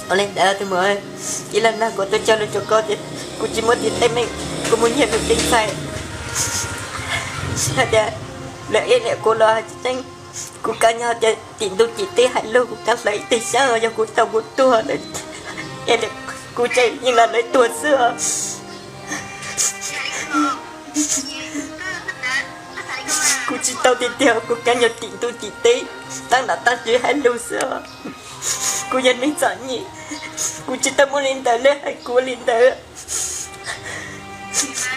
Ua li ntawd tus muam, ib los nag kuv tuaj cog lus rau koj tias kuv tsis muaj tus teeb meem, kuv mus nyiag tus txiv ntxawm hais tias lawv ib niam kuv los hais tseeb tseeb, kuv kav nyob tias tim ntuj tim teb hais lus kuv kav hlawv ib teg xyab yog kuv tau kuv tuag lawm, kuv tseem yeej los lawv tuag xwb os. Kuv tsis tau tiag tiag, kuv kav nyob tim ntuj tim teb, tab nram tab tsis hais lus xwb os. Kuv yog neeg txom nyem, kuv tsis tau muaj li ntawd lawv hais kuv li ntawd.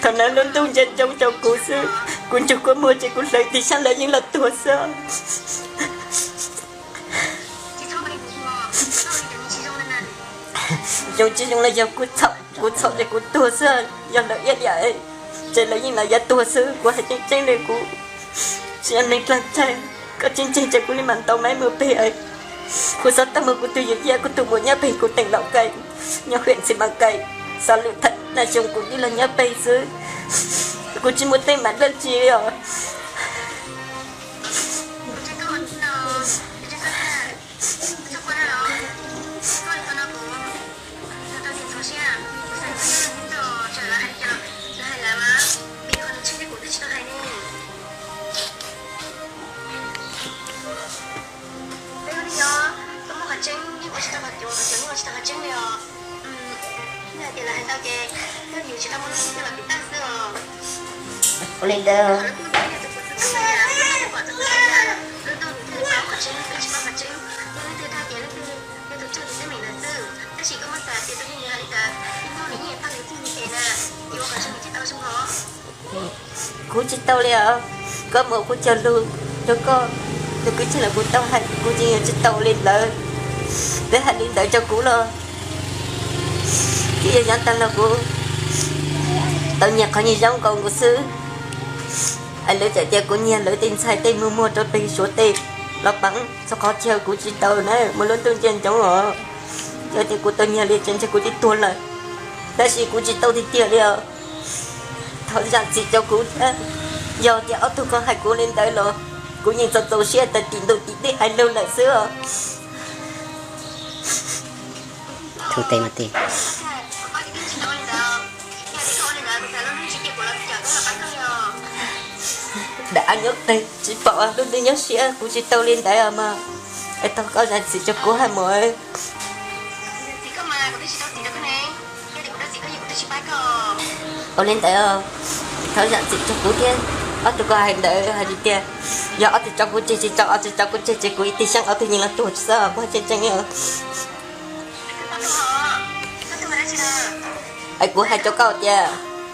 Thaum no lub ntuj ntsia ntsoov rau kuv xwb, kuv ntsug kua muag ces kuv hlawv tig sab lawv yeej los tuag xwb. Zoo tsis zoo los yog kuv txhaum, kuv txhaum ces kuv tuag xwb, yog lawv iab liam ces lawv yeej los yav tuag xwb, kuv hais tseeb tseeb li kuv tsis yog neeg dlag tsag, koj tsis ntseeg ces kuv li mam ntaus maiv mus pem. Kuv xav tau mus kuv tus yawm yij kuv tus muam nyob pem kuv teem Laus Kais, nyob hwm Ntxhis Mas Kais, xav lwm thaj naj xyoo kuv twb los nyob pem xwb, kuv tsis muaj teeb meem dab tsi li os. Peb ua neej nyob, koj muaj qhov tseeb yeej ua tsis tau qhov cuav, qhov cuav yeej ua tsis tau qhov tseeb li os. Nej hais tias lawv hais ntau ces koj yuav tsis tau muaj lub ntiaj los piv tag xwb os. Ua li ntawd, lub ntuj nws thiaj li paub qhov tseeb, peb tsis paub qhov tseeb. Yog leej twg dag ces leej twg yog tus raug tus teeb meem ntawd xwb. Tab sis koj muab xav tias tus neeg hais li ntawd, ib hnub nws yeej pab nws txij nws pem na, yuav ua qhov zoo nws thiaj tau zoo os. Kuv tsis tau li os, koj muab kuv cog lus rau koj, tus kwv tij los kuv tau hais, kuv tseem yuav tsis tau li ntawd. Peb hais li ntawd rau kuv los twb yog nyob tag los kuv tau nyiag qhov nyiag zoo nkaus nkaus xwb. Es lawv txawm tias kuv nyiag lawv tej ntxhais tej muag muag rau pem Suav teb los pab txog qhov chaw kuv tsis tau na, muaj lub ntuj ntsia ntsoov os. Yog tias kuv tau nyiag li ces ntshe kuv twb tuag lawm, tab sis kuv tsis tau tiag tiag li os. Thov zam txim rau kuv thiab, yog tias ob tug koj hais kuv li ntawd los kuv yeej txaus txaus siab tas tim ntuj tim teb hais lus lawm xwb os. Dam nyob qis tsis pom lub ntuj nyob siab, kuv tsis tau li ntawd os mas. Es thov koj zam txim rau kuv hais mus. Ua li ntawd, thov zam txim rau kuv thiab. Ob tug koj hais ntawd hais tias yog ob tug tso kuv tseg tsis tso, ob tug tso kuv tseg ces kuv ib tug xyeej ob tug nyias los tuag xwb, kuv hais tseeb tseeb os. Es kuv hais rau koj tias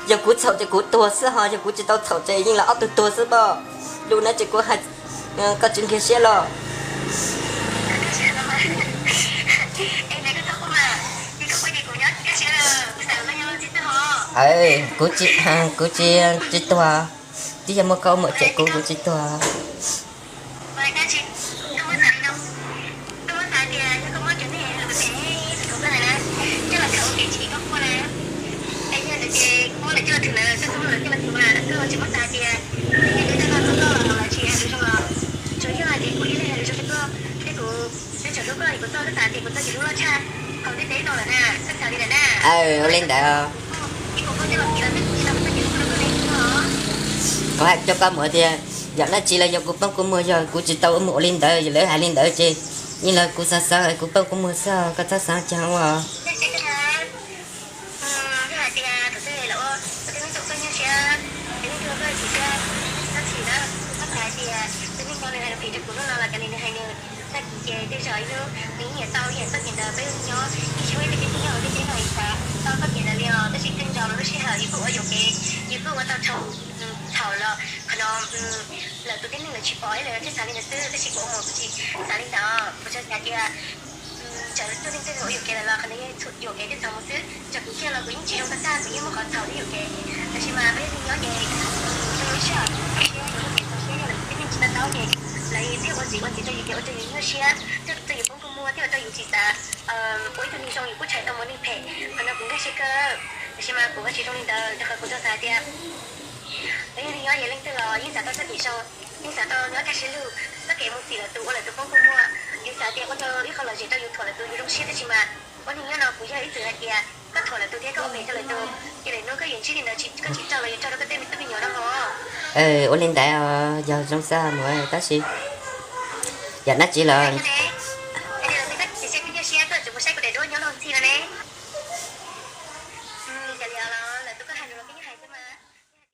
yog kuv txhaum ces kuv tuag xwb ho, yog kuv tsis tau txhaum ces yeej los ob tug tuag xwb pob. Lus no ces kuv hais, koj tsis nkag siab los? Kuv tsis, kuv tsis, tsis tuag. Twb yog muaj koj muaj cem kuv, kuv tsis tuag. Ua li ntawd, kuv hais rau koj mus tias yam dab tsi los yog kuv poob kuv muag, yog kuv tsis tau ua mus ua li ntawd, yog lawv hais li ntawd ces yeej los kuv xav xav kuv poob kuv muag xwb, koj txhob xav ceev ua. Thaum los qhov no lawv tus tib neeg lawv tsis pom lawv thiaj xav li ntawd xwb, tab sis kuv ua mus kuv tsis xav li ntawd, kuv tsuas xav tias tsam tuaj leej twg yuam kev lawm los qhov no yeej yuam kev thiaj txhaum mus xwb. Tsam kuv kiag los kuv yeej tsis zoo tag tag, kuv yeej muaj qhov txhaum thiab yuam kev. Tab sis mas peb yeej nyob ces zoo li sij hawm txaus siab, yog lub txim txaus siab, yog lawv tus tib neeg tsis to taub ces lawv thiaj ua txim ua txim rau yus ces ua rau yus nyuaj siab, thiaj ua rau yus poob kua muag, thiaj ua rau yus tsis xav ua ib tug neeg zoo, yus kuj tshais tau mus neeg phem. Qhov no kuv nkag siab kawg, tab sis mas kuv ua tsis zoo li ntawd, rau qhov kuv tsuas xav tias peb yeej nyob ces leej twg los yeej xav tau txoj kev zoo, yeej xav tau nyob kaj siab lug, txoj kev mus txim lawv tus, ua lawv tus poob kua muag. Yus xav tias ua rau ib qho lom zem rau yus, thuam lawv tus yus zoo siab, tab sis mas Ua neeg nyob no kuv yog ib txwm hais tias koj thuam lawv tus thiab koj ua phem rau lawv tus, ces lawm hnub koj yuav ntsib li ntawd tsis, koj tsis raug los yuav raug rau koj tej me tub me nyuam no ho. Ua li ntawd os, yog zoo xwb mus, tab sis yam dab tsi los, koj tsis saib kuv daim duab nyob luag ntxhi no ne.